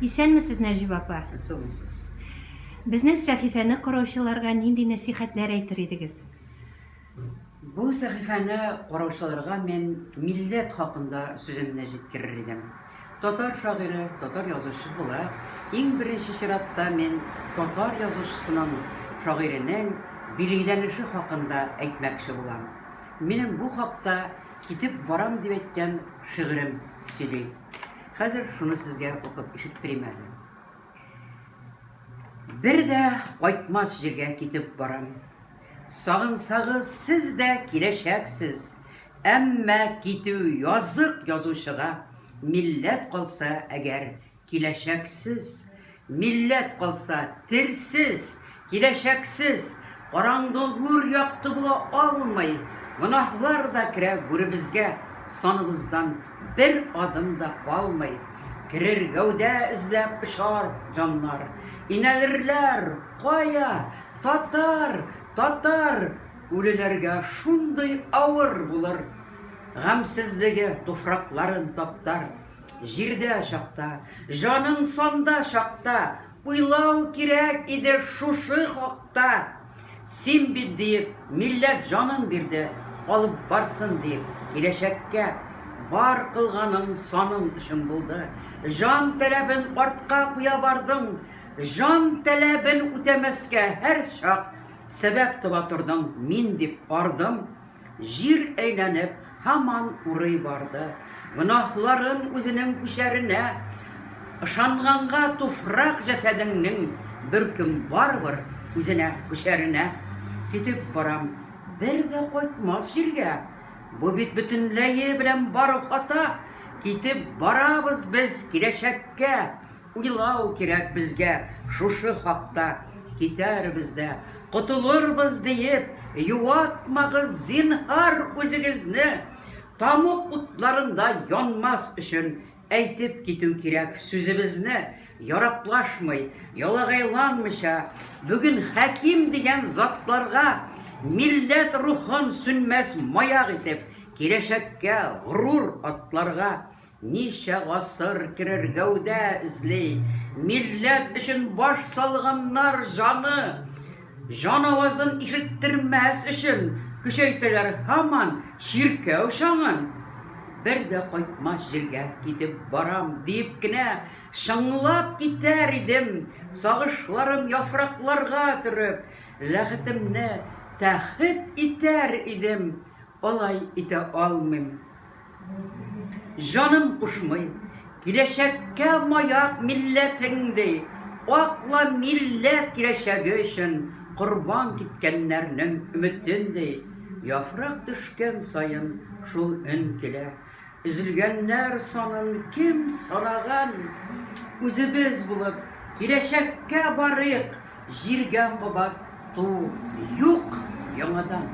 Исәнмесез, Нәҗибә апа. Саумысыз. Безнең сәхифәне караучыларга нинди нәсыйхәтләр әйтер идегез? Бу сәхифәне караучыларга мин милләт хакында сүземне җиткерер идем. Татар шагыйре, татар язучысы буларак, иң беренче чиратта мин татар язучысының, шагыйренең билгеләнеше хакында әйтмәкче булам. Минем бу хакта Китеп барам дип әйткән шигырем сөйли. Хәзер шуны сезгә укып ишеттерим әле. Бер дә кайтмас җиргә китеп барам. Сагынсагыз, сез дә киләчәксез. Әмма китү язык язучыга, милләт калса әгәр Киләчәксез, милләт калса, телсез, киләчәксез, караңгы гүр якты була алмый, гөнаһлар да керә гүребезгә, саныбыздан бер адым да калмый. Керер гәүдә эзләп очар җаннар, инәлерләр, кая, татар, татар, үлеләргә шундый авыр булыр, гамьсезлеге туфракларын таптар. Җирдә чакта, җаның санда чакта, Уйлау кирәк иде шушы хакта. Син бит, диеп, милләт җанын бирде, Алып барсын, диеп, киләчәккә. Бар кылганың саның өчен булды. Җан таләбен артка куя бардың. Җан таләбен үтәмәскә һәрчак Сәбәп таба тордың, мин дип ардым. Җир әйләнеп, һаман урый барды. Гөнаһларын үзенең күчәренә Ышанганга туфрак җәсәдеңнең Бер көн барыбер үзенә күчәренә. Китеп барам, бер дә кайтмас җиргә. Бу бит бөтенләе белән бары хата. Китеп барабыз без киләчәккә. Уйлау кирәк безгә шушы хакта, Китәрбез дә, котылырбыз диеп, Юатмагыз, зинһар, үзегезне. Тамук утларында янмас өчен Әйтеп китү кирәк сүзебезне. Яраклашмый, ялагайланмыйча, Бүген хаким дигән затларга Милләт рухын сүнмәс маяк итеп, Киләчәккә горур атларга. Ничә гасыр керер гәүдә эзли, Милләт өчен баш салганнар җаны. Җан авазын ишеттермәс өчен Көчәйтәләр һаман чиркәү чаңын. Бер дә кайтмас җиргә китеп барам, диеп кенә Чыңлап китәр идем, сагышларым яфракларга төреп, Ләхетемне тәхет итәр идем, алай итә алмыйм. Җаным кушмый, киләчәккә маяк милләтең, ди, Акла милләт киләчәге өчен корбан киткәннәрнең өметен, ди. Яфрак төшкән саен шул өн килә. Өзелгәннәр санын кем санаган? Үзебез булып, киләчәккә барыйк, Җиргә кабат туу юк яңадан.